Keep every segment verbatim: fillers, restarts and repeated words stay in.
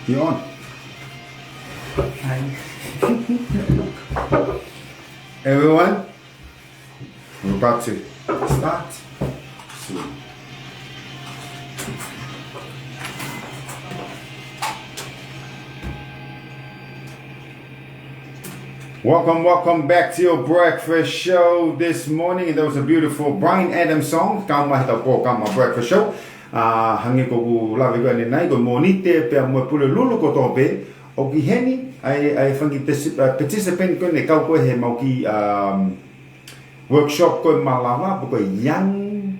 You on? Hi. Everyone, we're about to start soon. Welcome, welcome back to your breakfast show this morning. And that was a beautiful Bryan Adams song. Kau mai he tau pō, kau mai breakfast show. ʻA, hangē ko ʻeku lave ko eni ʻanenai, ko e Mōnite pea mo e Pulelulu kotoa pē. ʻOku ʻi heni, ʻa e, ʻa e fanga tesi-, ʻa, participant ko eni kau ko ē he mau kiʻi, um, workshop ko e malava, pe ko e Young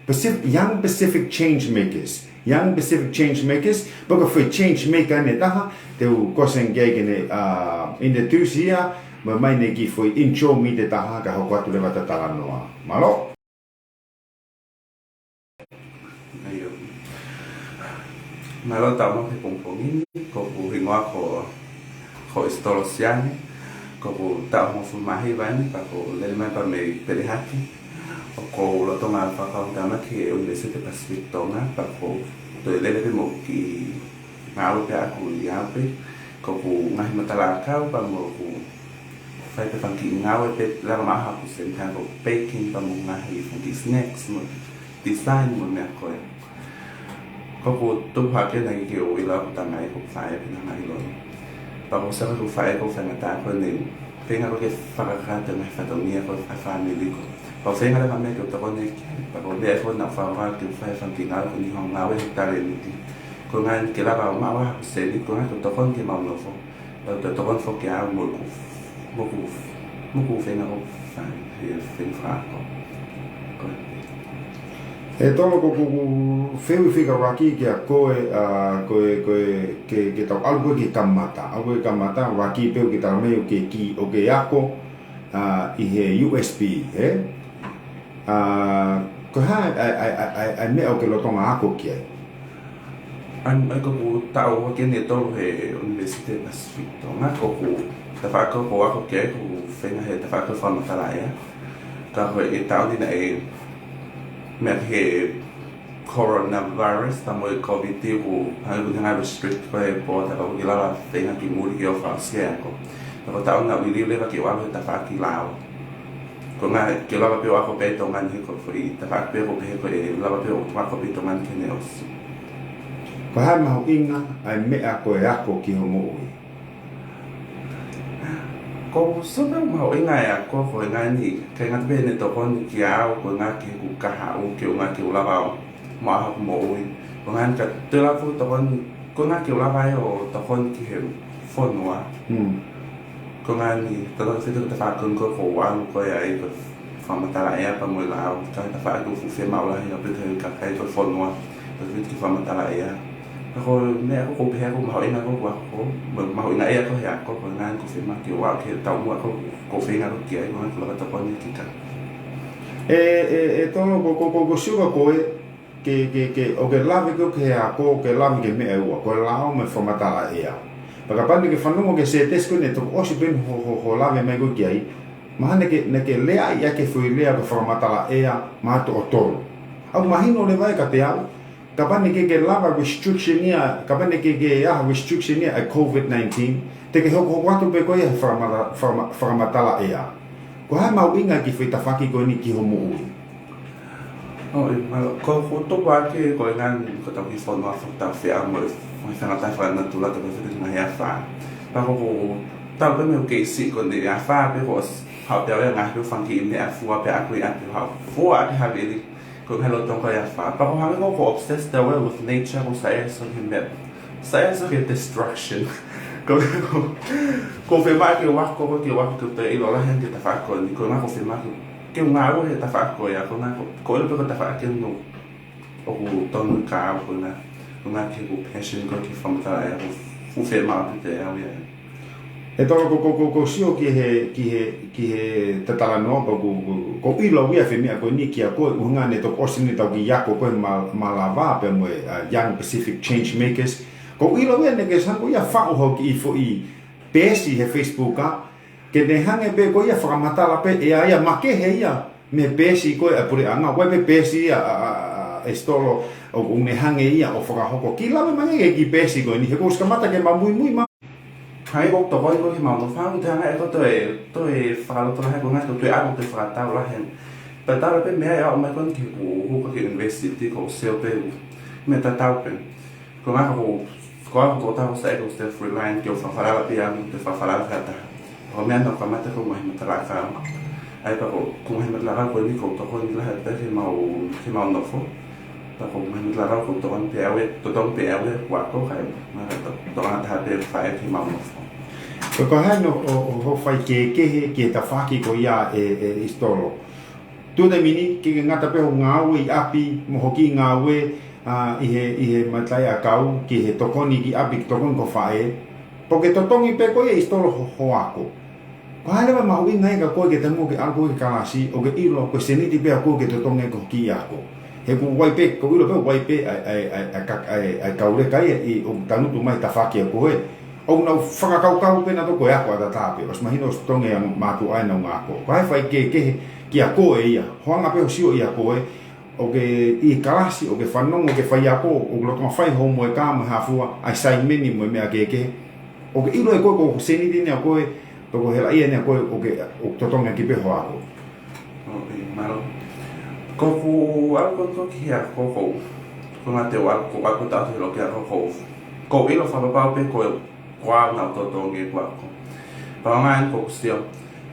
Pacific, Young Pacific Change Makers. Young Pacific Change Makers, pe ko e foʻi change maker ʻe taha, te u kole ange ke ne, uh, introduce ia, mo mai ne kiʻi foʻi intro mita ʻe taha, kae hoko atu leva ʻeta talanoa. Mālō. ʻIo. Mālō e tau maʻu he pongipongi ni, ko hoku hingoa ko, ko Isitolo Siane, ko ʻeku taʻu hongofulu mā hiva eni, pea ʻoku ou lele mai pē mei Pelehake, ʻoku ou lolotonga fakakaukau ki he ʻUnivēsiti Pacific Tonga, pea ʻoku ou toe lele pē mo e kiʻi ngāue pē ʻaʻaku ʻi ʻapi, ko ʻeku ngaahi matala ʻakau pea mo ʻeku fai pē fanga kiʻi ngāue pē lava maʻa haku seni, ko e baking pea mo e ngaahi fanga kiʻi snacks mo e design mo e meʻa ko ē. Ko ʻeku tupu hake naʻe ʻikai ke u ʻilo ʻeku tamai, ko ʻeku faʻē pē naʻa ne ʻilo. Pea ʻoku ou sio ki heʻeku faʻē ko e faingataʻa ko eni, feinga ko ē ke fakakakato e ngaahi fatongia ko ē ʻa e fāmili ko ē. Pea ʻoku feinga leva e meʻa ke u tokoni ki ai, pea ko e meʻa ko ē naʻa ku faʻa ke u fai e fanga kiʻi ngāue ko eni, hono ngāue he talēniti. Ko e ʻuhinga ke lava ʻo maʻu haku seni, ko e ʻuhinga ke u tokoni ki heʻemau nofo. Pea u tokoni foki au mo ʻeku, mo ʻeku, mo ʻeku feinga ko ē fai, he feinga fakaako. Ko ē. ʻE Tolo, ko ʻeku, ʻeku fehuʻi fika ʻuluaki kia koe, ʻa, ko e, ko e, ke, ke tau ʻalu ko ē ki he kamata. ʻAlu ko ē ki he kamata, ʻuluaki pē ʻoku ke talamai ʻoku ke kiʻi, ʻoku ke ako, ʻa, ʻi he U S P, ē? ʻA, ko e hā e, ʻa e, ʻa e, ʻa e, ʻa e meʻa ʻoku ke lolotonga ako ki ai? ʻA ia, ʻa ia ko ʻeku taʻu ʻuluaki eni ʻe tolu he ʻUnivēsiti Pacific Tonga, ko ʻeku tafaʻaki ko ē ʻoku ou ako ki ai, ko ʻeku feinga he tafaʻaki ko ē fakamatala ʻea. Ka ko e taʻu ni naʻe meʻa ki he coronavirus, pea mo e COVID, ʻoku hangē ʻoku ne hanga ʻo restrict ko ē e pō, pea ʻoku ʻikai lava feinga ki muli ke ʻofa ʻo sio ki he ako. Pea ko e taʻu naʻa ku liliu leva ke u ʻalu he tafaʻaki lao. Ko e ʻuhinga ke lava pē ʻo ako pē ʻi Tonga ni he ko e foʻi tafaʻaki pē ʻoku pehē ko e lava pē ʻo ako pē ʻi Tonga ni ki heʻene ʻosi. Ko e hā e mahuʻinga ʻa e meʻa ko e ako ki hoʻo moʻui? Ko e sio pē mahuʻinga e ako, ko e ʻuhinga ni, ʻikai ngata pē heʻene tokoni kiate au, ko e ʻuhinga ki heʻeku kahaʻu, ko e ʻuhinga ke u lava ʻo maʻu haku moʻui. Ko e ʻuhinga ni ka toe lava ʻo tokoni, ko e ʻuhinga ke u lava ai ʻo tokoni ki he fonua. Hmm. Ko e ʻuhinga ni, tala se te tafaʻaki ko ē ʻoku ou ʻalu ko ē ai ko e fakamatala ʻea pea mo e lao, ka ko e tafaʻaki ʻoku fuʻu fiemaʻu lahi ʻaupito ʻe he kakai ko ē ʻo e fonua, ʻo e fiti ki he fakamatala ʻea. Ka ko e meʻa ko ē ʻoku ou pehē ko e mahuʻinga ko ē ʻoku ou ako, mo e mahuʻinga ia ko ē he ako, ko e ʻuhinga ni ʻoku ou fiemaʻu ke u aʻu ki he taumuʻa ko ē ʻoku ou feinga ko ē ki ai, ko e ʻuhinga ke u lava ʻo tokoni ki he kakai. ʻE, ʻe, ʻe Tolo, ko, ko, ko, ko e sio ko ē, ke, ke, ke, ʻoku ke lave ko ē ki he ako, ʻoku ke lave ki he meʻa ʻe ua, ko e lao mo e fakamatala ʻea. Pea kapau naʻa ke fanongo ki he sētesi ko eni naʻe toki ʻosi pē eni hoʻo, hoʻo, hoʻo lave mai ko ē ki ai, mahalo naʻa ke, naʻa ke leaʻi ʻaki e foʻi lea ko e fakamatala ʻea, mahalo ʻe toko tolu. ʻOku mahino leva ia kiate au, kapau naʻe ʻikai ke lava restriction ia, kapau naʻe ʻikai ke ʻi ai ha restriction ia ʻa e COVID nineteen, te ke hokohoko atu pē koe ia he fakamata-, fakama-, fakamatala ʻea. Ko e hā e mahuʻinga e kiʻi foʻi tafaʻaki ko eni ki hoʻo moʻui? ʻOi, mālō, ko, ko e tupu hake ko e ʻuhinga ni ko ʻetau kiʻi fonua fakatau fea mo e, mo e faingataʻa fakanatula, tau fiti ki he ngaahi afā. Pea ko, ko, tau pē mei he kei siʻi ko eni afā pē ko s-, haʻu pē au ia ʻo ngaahi pē fanga kiʻi meʻa fua pē ʻaʻaku ʻi ʻapi, haʻu fua ʻaki havili, ko e ngaahi lolotonga ʻi he afā. Pea ko e hangē ko ʻeku obsessed au ia with nature, ʻoku ou saiʻia sio ki he meʻa. Saiʻia sio ki he destruction. Ko, ko, ʻoku ou fiemaʻu ke u ako, ko e ke u ako ke u toe ʻilo lahi ange ki he tafaʻaki ko eni, ko e ʻuhinga ʻoku ou fiemaʻu ke u ngāue he tafaʻaki ko ia, ko e ʻuhinga ko, ko e ʻilo pē ko e tafaʻaki eni ʻoku totonu kia au, ko e ʻuhinga, ko e ʻuhinga ki heʻeku passion ko ē ki he fakamatala ʻea, ʻoku fuʻu fiemaʻu ʻaupito ʻe au ia. ʻE Tolo, ko, ko, ko, ʻoku ou sio ki he, ki he, ki heʻeta talanoa, ko, ko, ko, ʻoku ou ʻilo au ia e foʻi meʻa ko eni kia koe, ʻuhinga naʻe toki ʻosi eni ʻetau kiʻi ako ko ē ma-, malava pea mo e, uh, Young Pacific Change Makers. ʻOku ou ʻilo au ia naʻa ke hanga ko ia ʻo faʻu haʻo kiʻi foʻi peesi he Facebook, ʻa, ke ne hangē pē ko ia ʻo fakamatala pē ʻe ia ia, makehe ia mei he peesi ko ē ʻa e puleʻanga, ʻoku ʻi ai pē peesi ia ʻa, ʻa, ʻa, ʻIsitolo, ʻoku ne hanga ia ʻo fakahoko. Kiʻi lave mai ange ki he kiʻi peesi ko eni, he kuo ʻosi kamata ke ma muimui mai. Hangē ko e tokoni ko ē ki heʻemau nofo, te u hanga ʻe au ʻo toe, toe fakalotolahi ko e ngaahi, toe ʻalu, toe fakatau lahi. Pea tatau pē mo e meʻa ʻa e ʻomai ko eni ki heʻeku hū ki he university, ko e sio pē, meʻa tatau pē. Ko e ngaahi ko, ko au ko e tokotaha ʻoku sai, ʻoku self-reliant, ke u fakafalala pē au, ke fakafalala ki ha taha. Ko e meʻa naʻa ku kamata ko e ngaahi matalaʻakau. ʻA ia pea ko, ko e ngaahi matalaʻakau ko eni ʻoku tokoni lahi pē ki heʻemau, ki heʻemau nofo. Pea ko e ngaahi matalaʻakau ʻoku tokoni pē au ʻe, totongi pē au ʻe heʻeku ako, kae, ma ka to, tokanga taha pē faʻē ki heʻemau nofo. Ko e hā hono, ʻo, ʻo, hoʻo faikehekehe ki he tafaʻaki ko ia ē, ē, ʻIsitolo? Tuʻu taimi ni, ʻikai ke ngata pē hoʻo ngāue ʻi ʻapi, mo hoʻo kiʻi ngāue, ā, ʻi he, ʻi he matalaʻiʻakau, ki he tokoni ki ʻapi, ki he tokoni ki ho faʻē. Pea ke totongi pē koe ʻe ʻIsitolo ho, ho ako. Ko e hā leva e mahuʻinga ia kia koe ke taimi ʻoku ke ʻalu koe ki he kalasi, ʻo ke ʻilo, ko e sēniti pē ʻa koe ke totongi ai hoʻo kiʻi ako. He ʻoku ʻi ai pē, ʻoku ʻilo pē, ʻoku ʻi ai pē ʻa e, ʻa e, ʻa e, ʻa e ka-, ʻa e, ʻa e kau leka ia ʻi, ʻoku tangutu mai he tafaʻaki ʻa koe. ʻOku nau fakakaukau pē nautolu ko e ako ʻataʻatā pē. ʻOsi mahino ʻosi totongi ʻa e mātuʻa ʻa ʻenau ngaahi ako. Ko e hā e faikehekehe kia koe ia. Hoʻo anga pē hoʻo sio ʻia koe, ʻo ke ʻi he kalasi, ʻo ke fanongo, ʻo ke faiako, ʻoku lolotonga fai hoʻo homework mo e hā fua, ʻa e assignment mo e meʻa kehekehe. ʻO ke ʻilo ʻe koe ko e sēniti eni ʻa koe, pe ko e hela ia eni ʻa koe, ʻo ke, ʻo totongi ʻaki pē hoʻo ako. ʻOi, mālō. Ko ʻeku ʻalu ko ē ki he ako ko, ko e ngaahi te u ʻalu ko, ʻalu ko ē atu he loki ako ko, ko e ʻilo fakapapau pē ko, ko au naʻa ku totongi ʻeku ako. Pea ko e ngaahi ko ʻeku sio.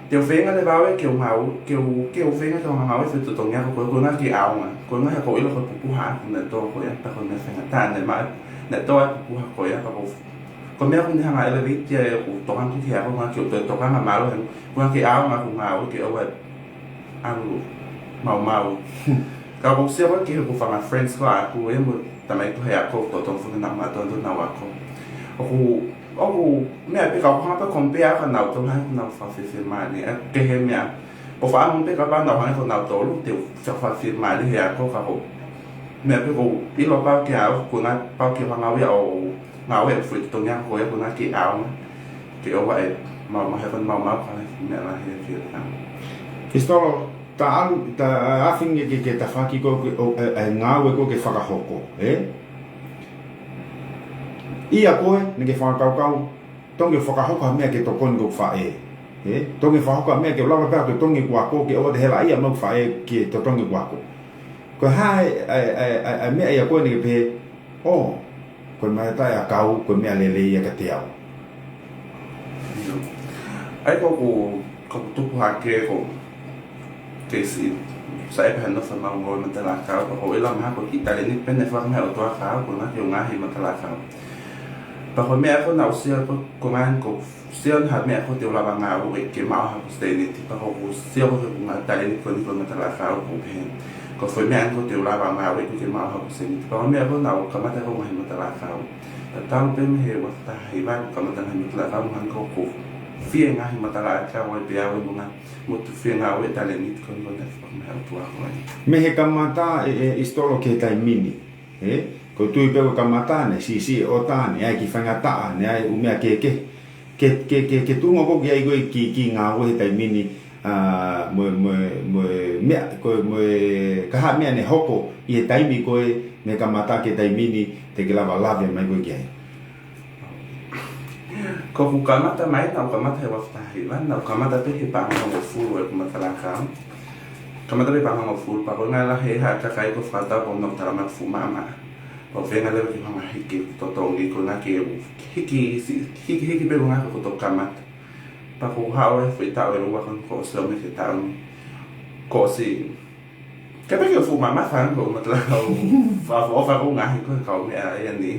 Te u feinga leva au ē ke u ngāue, ke u, ke u feinga ke u ngāue fai e totongi ako ko, ko e ngaahi ke ʻaonga. Ko e ngaahi ko e ʻilo ko e pupuha ʻaku naʻe tō ko ia, pea ko e meʻa faingataʻa naʻe maʻu, naʻe tō ai e pupuha ko ia, pea ko, ko e meʻa ʻoku ne hanga ʻo elevate ʻeku tokanga ki he ako, ngaahi ke u toe tokanga mālō heni, ko e ngaahi ke ʻaonga ʻeku ngāue ke ʻoua ʻe ʻalu maumau. Ka ʻoku ou sio ko ē ki heʻeku fanga friends ko ē ʻaku ē mo e tamaiki ko ē he ako, totonu foki ke nau mātuʻa ʻenau ako. ʻOku, ʻoku meʻa pē ka ʻoku hanga pē ʻo compare au kia nautolu he ʻoku nau fakafiemālie. ʻA ia ko e hā e meʻa, ʻoku ou fakaʻamu pē kapau naʻa ku hangē ko nautolu, te u fakafiemālie he ako ka ko e meʻa pē ʻoku ou ʻilo pau ke ʻaonga, ko e ngaahi pau ke u hanga au ia ʻo ngāue ʻeku foʻi totongi ako ko ia ko e ngaahi ke ʻaonga. Ke ʻoua ʻe maumau he ko e maumau ka ko e meʻa lahi ʻe fie ʻaonga. ʻIsitolo, ta ʻalu, ta ʻalu ange ki he, ki he tafaʻaki ko ē, ʻo, ʻa e, ʻa e ngāue ko ē ke fakahoko, ē? ʻIa koe, naʻa ke fakakaukau, totongi ke fakahoko ha meʻa ke tokoni ki hoʻo faʻē, ē? Totongi ke fakahoko ha meʻa ke lava pē ʻo totongi ʻeku ako, ke ʻoua te u helaʻia mai hoku faʻē ke totongi ʻeku ako. Ko e hā e, ʻa e, ʻa e, ʻa e, ʻa e meʻa ia ko ē naʻa ke pehē, ʻō, ko e matalaʻiʻakau, ko e meʻa lelei ia kiate au. ʻIo. ʻA ia ko ʻeku, ko ʻeku tupu hake ko e kei siʻi, sai pē hano fai maʻu ngāue matalaʻiʻakau, pea ko e ʻilo mahalo ko e kiʻi talēniti pē naʻe fakahā ʻe he ʻOtua kia au, ko e ngaahi, ko e ngaahi matalaʻiʻakau. Pea ko e meʻa ko ē naʻa ku sio ko, ko e ngaahi ko Sio ha meʻa ko ē te u lava ngāue ke maʻu haʻaku sēniti, pea ko ʻeku sio ko ē ko e ngaahi talēniti ko eni ko e matalaʻiʻakau ʻoku pehē. Ko e foʻi meʻa ko ē te u lava ngāue ke maʻu haʻaku sēniti. Pea ko e meʻa ko ē naʻa ku kamata ko e ngaahi matalaʻiʻakau. Tatau pē mei he ua afe taha hiva naʻa ku kamata ngaahi matalaʻiʻakau, mahalo ko ʻeku fie ngaahi matalaʻiʻakau ai pē au ʻi muʻa, mo e fie ngāue talēniti ko eni ko e ngaahi ʻOtua ko ē. Mei he kamata ē, ē, ʻIsitolo ki he taimi ni. Ē, ʻoku ou tui pē ko e kamata naʻe siʻisiʻi e ʻota, naʻe ʻi ai e kiʻi faingataʻa, naʻe ʻi ai e ʻū meʻa kehekehe. Ke, ke, ke, ke tuʻunga ko ē ki ai ko e kiʻi, kiʻi ngāue he taimi ni, ā, mo e, mo e, mo e meʻa, ko e, mo e, ko e hā e meʻa naʻe hoko ʻi he taimi ko ē mei he kamata ki he taimi ni te ke lava lave mai ko ē ki ai. Ko ʻeku kamata mai, naʻa ku kamata he ua afe taha hiva, naʻa ku kamata pē he paʻanga hongofulu ʻeku matalaʻiʻakau. Kamata pē paʻanga hongofulu, pea ko e ngaahi lahi ʻa e kakai ko ē fakatau ko ʻenau talamai ʻoku fuʻu maʻamaʻa. Pea u feinga leva ke u hanga ʻo hiki totongi ko e ngaahi ke u hiki, hiki, hiki pē ko e ngaahi ko ʻeku toki kamata. Pea ko e haʻu e foʻi taʻu ʻe ua ko ē kuo ʻosi ʻomai ki he taʻu ni. Kuo ʻosi Ke pehē ke fuʻu mamafa ange ʻeku matalaʻiʻakau, fa-, fa-, fa-, ʻoku ngaahi ko e kau meʻa ia ni.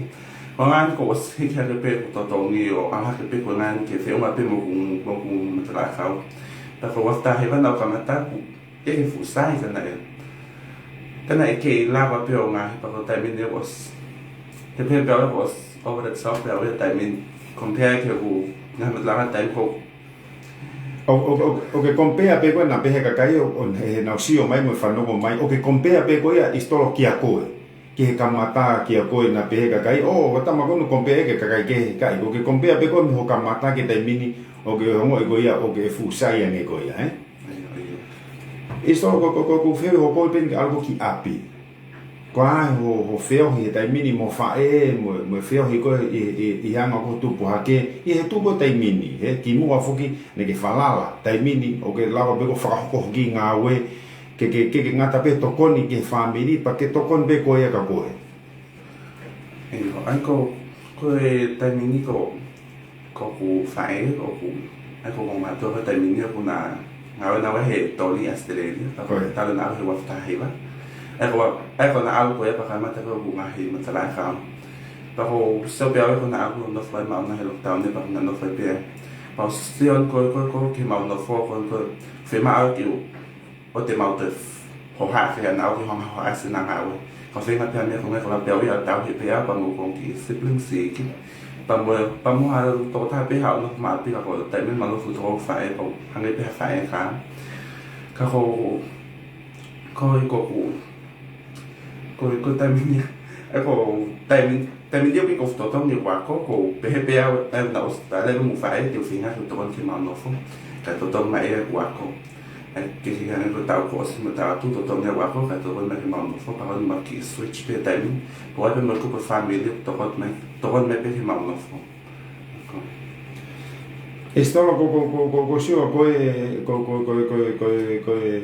Ko e ngaahi kuo ʻosi hiki hake pē ʻeku totongi ʻo ʻalu hake pē ko e ngaahi ke feʻunga pē mo ʻeku, mo ʻeku matalaʻiʻakau. Pea ko e ua afe taha hiva naʻa ku kamata ʻoku ʻikai ke fuʻu sai ka naʻe, ka naʻe kei lava pē ʻo ngaahi pea ko e taimi ni ʻoku ʻosi. He pehē pē ʻoku ʻosi over the top pē ʻa e taimi ni. Compare ki heʻeku ngaahi matalaʻiʻakau taimi ko ē. ʻO, ʻo, ʻo, ʻo ke compare pē ko ē naʻa pehē kakai ʻo, ʻo, he, heʻenau sio mai mo e fanongo mai. ʻO ke compare pē ko ia ʻIsitolo kia koe. Ki he kamata kia koe naʻa pehē kakai, ʻō, ko e tama ko eni compare ki he kakai kehe, ʻikai. ʻO ke compare pē ko ē mei hoʻo kamata ki he taimi ni, ʻo ke ongoʻi ko ia, ʻoku ke fuʻu sai ange ko ia, ē? ʻIo, ʻio. ʻIsitolo ko, ko, ko, ko e fehuʻi hoʻo ko ē pē ni ke ʻalu ko ē ki ʻapi. Ko e hā hoʻo, hoʻo feohi he taimi ni mo e faʻē, mo, mo e feohi ko ē ʻi, ʻi, ʻi he anga ko ē hoʻo tupu hake, ʻi he tuʻu ko ē taimi ni, he kimuʻa foki naʻá ke falala, taimi ni ʻokú ke lava pē ʻo fakahoko hoʻo kiʻi ngāue, ke, ke, ke, ke ngata pē tokoni ki he fāmili, pea ke tokoni pē koe ia kia koe. ʻIo, ʻa ia ko, ko e taimi ni ko, ko hoku faʻē, ʻoku, ʻa ia ko hoku ongo mātuʻa ko e taimi ni ʻokú na ngāue naua he toli ʻi ʻAositelēlia, pea ko e Ko ia. talu naʻa ku ʻalu he ua afe taha hiva. ʻA ia ko, ʻa ia ko ʻena ʻalu ko ia pea kamata ko ʻeku ngaahi matalaʻiʻakau. Pea ko u sio pē au ko ʻena ʻalu ʻo nofo ai maʻu na he lockdown ni pea ʻokú na nofo ai pē. Pea u sio ko, ko, ko, ki heʻemau nofo ko, ko, fiemaʻu ke u ʻoua te mau toe hohaʻa ki heʻena ʻalu ki he hohaʻa siʻena ngāue. Ka feinga pē ʻa meʻa ko e ngaahi ko la pea u ia tau he pea pea mo hoku kiʻi siblings siʻi iiki. Pea mo, pea mo ha tokotaha pē haʻu ʻo nofo maʻapi ka ko e taimi ni mau nofo toko faʻē pea u hangē pē ha faʻē kā. Ka ko, ko e ko ku, ko e ko e taimi ni, ʻa ia ko e taimi, taimi ni ʻoku ʻikai ko u totongi ʻeku ako, ko u pehē pē au, ʻa ia naʻá ku ʻosi tala ʻe hoku faʻē te u feinga ke u tokoni ki heʻemau nofo. Kae totongi mai ʻeku ako. ʻA ia ke hiki ange ko e taʻu kuo ʻosi mo e taʻu atu totongi ʻeku ako, kae tokoni mai ki heʻemau nofo, pea ko ʻeni mau kiʻi switch pē taimi. Pea u ʻai pē mo e kupu fāmili, tokoni mai, tokoni mai pē ki heʻemau nofo. Ko. ʻIsitolo ko, ko, ko, ko, ko sio ko e, ko, ko, ko, ko, ko, ko e,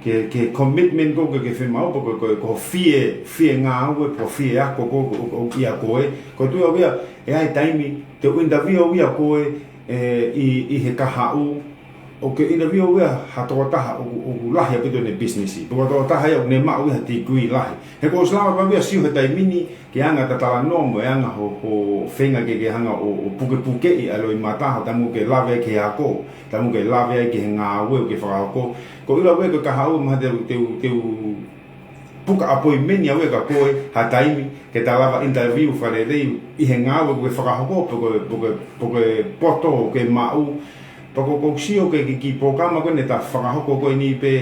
ke, ke commitment ko, ke, ke fiemaʻu, ko, ko, ko, ko fie, fie ngāue, ko fie ako, ko, ko, ko, ia ko e. Ko e tuʻu au ia, ʻe ʻi ai e taimi, te u interview au ia ko e, ʻe, ʻi, ʻi he kahaʻu, ʻokú ke interview au ia ha tokotaha ʻoku, ʻoku lahi ʻaupito ʻene business. Pe ko e tokotaha ia ʻokú ne maʻu ia ha degree lahi. He ko u ʻosi lava pē au ia ʻo sio he taimi ni, ki he anga ʻeta talanoa mo e anga hoʻo, hoʻo feinga ke, ke hanga ʻo, ʻo pukepukeʻi ʻa e loʻimata, taimi ʻokú ke lave ai ki he ako, taimi ʻokú ke lave ai ki he ngāue ʻokú ke fakahoko. Ko u ʻilo au ko e kahaʻu mahalo te u, te u, te u puka appointment au ia kia koe, ha taimi, ke ta lava interview fakalelei, ʻi he ngāue ʻokú ke fakahoko, pe ko e, pe ko e, pe ko e poto ʻokú ke maʻu, pea ko, ko u sio ki he kiʻi polokalama ko eni ʻeta fakahoko ko eni pē,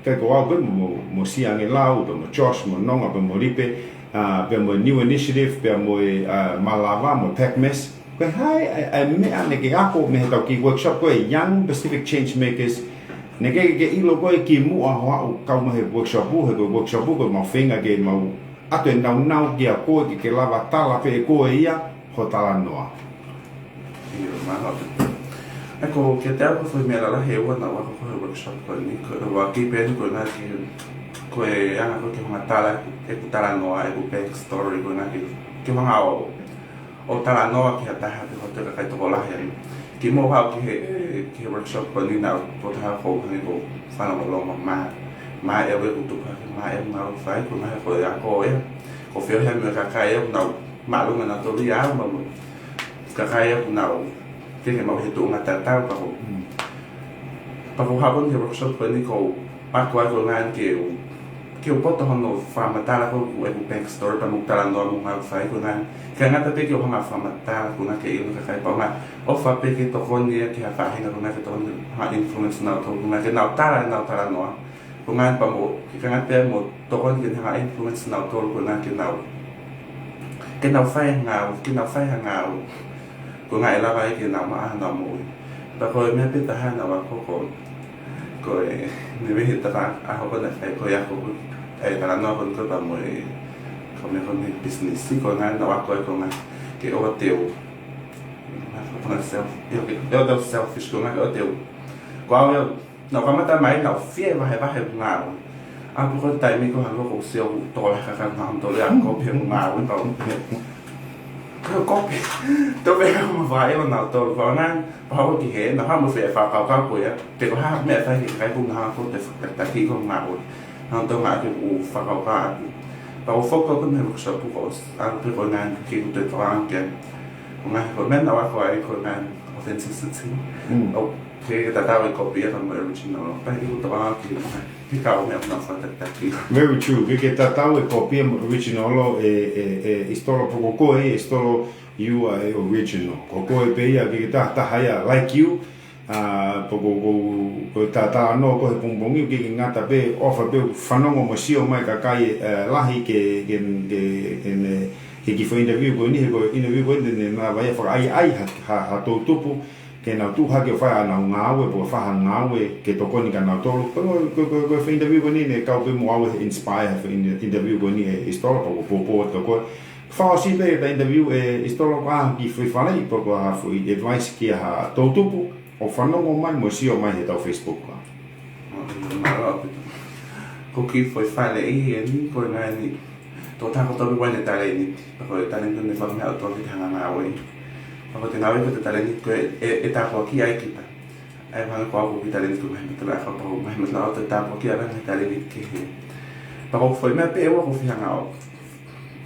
ʻikai ko au pē mo, mo, mo Siangelau, pea mo Josh, mo Nonga, pea mo Lipe, ʻa, pea mo e New Initiative, pea mo e, ʻa, Malava, mo e PACMAS. Ko e hā e, ʻa e, ʻa e meʻa naʻá ke ako mei heʻetau kiʻi workshop ko e Young Pacific Change Makers, naʻá ke, ke ʻilo ko e kimuʻa hoʻo aʻu kau mai he workshop, he ko e workshop ko ʻemau feinga ke mau ʻatu e nāunau kia koe ke, ke lava tala pē ʻe koe ia hoʻo talanoa. ʻIo, mālō. ʻA ia ko kiate au ko e foʻi meʻa lalahi ʻe ua naʻá ku ako ko ē he workshop ko eni, ko e ʻuluaki pē eni ko e ngaahi, ko e anga ko ē ke u hanga ʻo tala ʻeku talanoa, ʻeku back story, ko e ngaahi ke u hanga ʻo, ʻo talanoa ki ha taha pe ko ha toe kakai tokolahi ange. Kimuʻa pē au ki he, ki he workshop ko eni naʻá ku tokotaha ko u hangē ko e fānau ʻo Loma mā, mā ʻeku tupu hake, mā ʻeku ngāue fai, ko e ngaahi ko e ako ia, ko e feohi mo e kakai ʻoku nau māʻolunga nautolu ia au, mo e kakai ʻoku nau, ke ke maʻu he tuʻunga tatau pea ko. Mm. Pea ko u haʻu ki he workshop ko eni ko u ako ai ko e ngaahi ke u, ke u poto hono fakamatala ko ē ʻeku back story pea mo e talanoa mo e ngāue fai ko e ngaahi. Kae ngata pē ke u hanga ʻo fakamatala ko e ngaahi ke ʻilo e kakai pea u hanga ʻo ʻofa pē ke tokoni ia ki ha faʻahinga ko e ngaahi ke tokoni ke hanga ʻo influence nautolu ko e ngaahi ke nau tala ʻenau talanoa. Ko e ngaahi pea mo, ke ngata pē mo tokoni ke ne hanga ʻo influence nautolu ko e ngaahi ke nau, ke nau fai ha ngāue, ke nau fai ha ngāue. Ko e ngaahi ʻe lava ai ke nau maʻa honau moʻui. Pea ko e meʻa pē taha naʻá ku ako ko, ko e, ne mehi tapa a hoko na fai ko e ako ko e talanoa ko ē pea mo e, ko e meʻa ko eni business, ko e ngaahi naʻá ku ako ai ko e ngaahi ke ʻoua te u, ko e ngaahi self, ʻio, ke ʻoua te u selfish, ko e ngaahi ʻoua te u, ko au ia, naʻá ku kamata mai naʻá ku fie vahevahe ʻeku ngāue. ʻA ia ko e taimi ko ē hangē ko u sio ʻoku tokolahi e kakai naʻa nau tō ia ʻo kopi ʻeku ngāue pea u. Ko e kopi. Tō pē ʻo mavahe ʻo nau tō pea u ngaahi, pea u ki he, naʻá ku hanga ʻo fie fakakaukau ko ia. Pe ko e hā e meʻa ʻe fai ʻe he kakai ʻoku nau hanga ʻo toe fakatakitaha ʻeku ngāue. Naʻá ku tō ngāue ke u fakakaukau atu. Pea u foki ko ē mei he workshop ko ē, ʻa ia pē ko e ngaahi ke u toe tokanga ki ai. Ko e ngaahi ko e meʻa naʻá ku ako ai ko e ngaahi authenticity. Mm. ʻO ke, ke tatau e kopi ia pea mo e original. Pea ʻoku ou tokanga ki he, ki he kau meʻa naʻá ku fakatakitaha. Very true. Ke, ke tatau e kopi ia mo e original ʻe, ʻe, ʻe, ʻIsitolo pea ko koe, ʻIsitolo, you are a original. Ko koe pē ia, ʻikai ke taha taha ia like you. ʻA, pea ko, ko, ko e talanoa ko ē he pongipongi, ʻoku ʻikai ke ngata pē, ʻofa pē ʻoku fanongo mo sio mai e kakai, ʻe, lahi ke, ke, ke, ke ne, he kiʻi foʻi interview ko eni, he ko e interview ko eni, ne lava ia ʻo fakaʻaiʻai ha, ha, ha toʻutupu, ke nau tuʻu hake ʻo fai ʻenau ngāue, pe ʻo fai ha ngāue ke tokoni kia nautolu. Ko, ko, ko, ko e foʻi interview ko eni ne kau pē mo au he inspire he foʻi interview ko eni ʻe Isitolo, pea ko e pōpō atu ko ē. Fakaʻosi pē ʻeta interview ʻe Isitolo, ko ha kiʻi foʻi faleʻi pe ko ha foʻi advice ki ha toʻutupu ʻo fanongo mai mo sio mai heʻetau Facebook. Mālō ʻaupito. Ko e kiʻi foʻi faleʻi eni, ko e ngaahi, tokotaha kotoa pē ʻoku ʻi ai ʻene talēniti. Pea ko e talēniti ʻoku ne fakameʻa ʻOtua ke te hanga ʻo ngāueʻi. Pea ko ʻete ngāueʻi ko ē ʻete talēniti ko ē, ʻe, ʻe tāpuakiʻi ai kita. ʻA ia hangē ko au ko e kiʻi talēniti ko e ngaahi matalaʻiʻakau, pea ko e ngaahi matalaʻiʻakau ʻoku toe tāpuakiʻi ʻa e ngaahi talēniti kehe. Pea ko e foʻi meʻa pē ʻe ua ʻoku ou fie hanga ʻo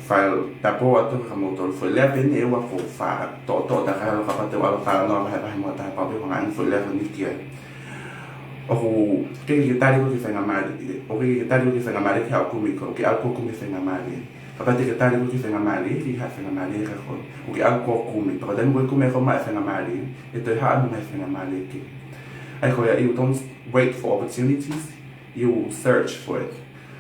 fai tāpuaki atu kia moutolu. Foʻi lea pē eni ʻe ua ʻoku ou fie toʻotoʻo takai ʻo kapau te u ʻalu ʻo talanoa vahevahe mo ha taha, pau pē ke u hanga ʻo ʻai e foʻi lea ko eni ki ai. ʻOku ʻikai ke tali koe ki he faingamālie, ʻoku ʻikai ke tali koe ki he faingamālie ke haʻu ʻo kumi koe, ʻoku ke ʻalu koe ʻo kumi e faingamālie. Kapau te ke tali koe ki he faingamālie, ʻikai ke ʻi ai ha faingamālie kia koe. ʻOku ke ʻalu koe ʻo kumi, pea ko e taimi ʻoku ke kumi ai koe maʻu e faingamālie, ʻe toe haʻu mo e ngaahi faingamālie kehe. ʻA ia ko ia, you don't wait for opportunities, you search for it.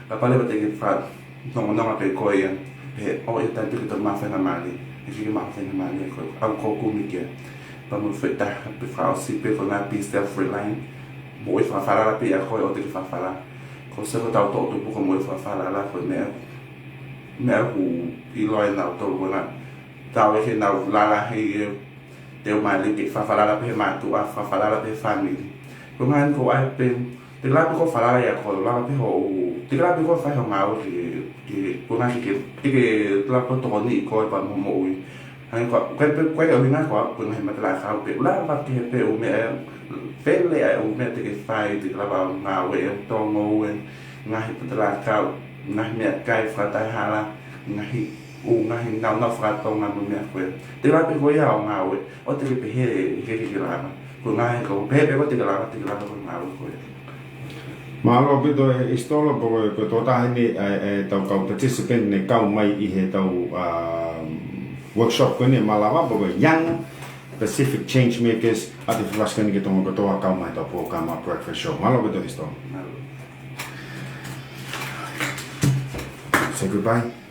Kapau leva te ke fakanongonongo pē koe ia, pehē, ʻo, ʻi ai e taimi te ke toe maʻu e faingamālie, ʻe ʻikai ke maʻu e faingamālie ko ē, ʻalu koe ʻo kumi ki ai. Pea mo e foʻi taha pē fakaʻosi pē ko e ngaahi be self-reliant, moʻui fakafalala pē ʻia koe ʻoua te ke fakafalala. Ko e sio ki hotau toʻutupu ko e moʻui fakafalala, ko e meʻa, meʻa ʻoku ʻiloa ʻe nautolu ko ena, tau ʻeke nautolu lalahi ē, te u mālie ke fakafalala pē he mātuʻa, fakafalala pē he fāmili. Ko e ngaahi ko ē pē, te ke lava pē koe ʻo falala ʻia koe, lava pē hoʻo, te ke lava pē koe ʻo fai hoʻo ngāue ke, ke, ko e ngaahi ke, ke, te ke lava pē koe ʻo tokoniʻi koe pea mo hoʻo moʻui. Hangē ko e, ko e pē, ko e ʻuhinga ko e, ko e ngaahi matalaʻiʻakau pē, lava pē ke pē ʻū meʻa, pē lea ʻū meʻa te ke fai, te ke lava ʻo ngāue ʻi he Tonga ē, ngaahi matalaʻiʻakau, ngaahi meʻakai fakataha hala, ngaahi ʻū ngaahi naunau faka-Tonga mo e meʻa ko ē. Te ke lava pē koe ia ʻo ngāue, ʻoua te ke pehē ʻe ʻikai ke ke lava. Ko e ngaahi ko e pehē pē koe te ke lava, te ke lava ko e ngāue ko ē. Mālō ʻaupito ʻe Isitolo, pea ko e, ko e tokotaha eni ʻa e, ʻa e tau kau participant ne kau mai ʻi heʻetau, um, workshop ko eni ʻe malava, pea ko e Young Pacific Changemakers, ʻa e fifas ko eni ki he Tonga kotoa kau mai heʻetau polokalama Breakfast Show. Mālō ʻaupito Isitolo. Mālō. Say goodbye.